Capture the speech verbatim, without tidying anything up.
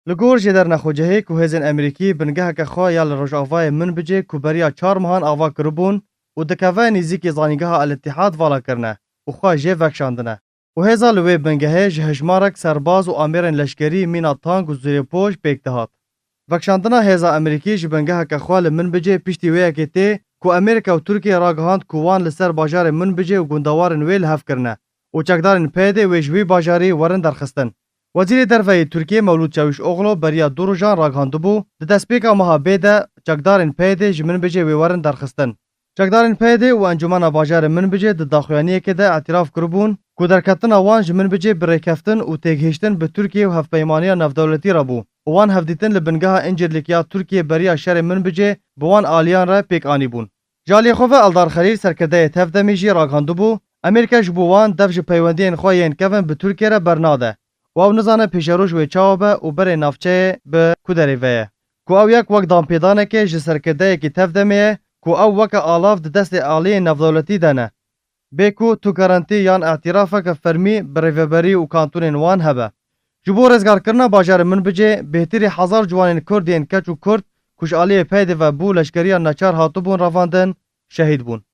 Li gor jêdernexwecihê ku hêzên Amerîkî bingeheke xwe ya li rojavayê Minbicê ku beriya çar mehan ava kiribûn û dikeve nêzîkî zanîngeha El Îtîhad vala kirine û xwe jê vekişandine û hêza li wê bingehê ji hejmarek serbaz û amêrên leşkerî mîna tank û zirêpoj pêk dihat. Vekişandina hêza Amerîkî ji bingeheke xwe li Minbicê piştî wê yekê tê ku Amerîka û Tirkiye ragihand ku wan li ser bajarê Minbicê û gundewarên wê li hev kirine û çekdarên PYD'ê wê ji wî bajarî werin derxistin. Wezîrê Derve yê Tirkiyê Mewlûd Çavuşoglu beriya du rojan ragihandibû, di destpêka meha bê de çekdarên PYD'ê ji Minbicê wê werin derxistin. Çekdarên PYD'ê û Encûmena Bajarê Minbicê di daxuyaniyekê de îtiraf kiribûn ku derketina wan ji Minbicê bi rêkeftin û têgihiştin bi Tirkiye û hevpeymaniya navdewletî re bû û wan hevdîtin li bingeha Încirlîk ya Tirkiye beriya şerê Minbicê bi wan aliyan re pêk anîbûn. Ji aliyê xwe ve Eldar Xelîl, serkirdeyê Tevdemê jî ragihandibû, Amerîka ji bo wan dev ji peywendiyên xwe yên kevin bi Tirkiye re bernade û ew nizane pêşeroj wê çawa be û berê navçeyê bi ku derê ve ye. Ku ew yek wek danpêdanekê ji serkirdeyekî Tevdemê ye ku ew weke alav di destê aliyên navdewletî de ne. Bê ku tu garantî yan îtirafeke fermî bi rêveberî û kantûnên wan hebe. Ji bo rizgarkirina bajarê Minbicê, bêhtirî hezar ciwanên Kurd yên keç û kurt ku ji aliyê PYD'ê ve bo leşkeriya neçar hatibûn revandin, şehîd bûn.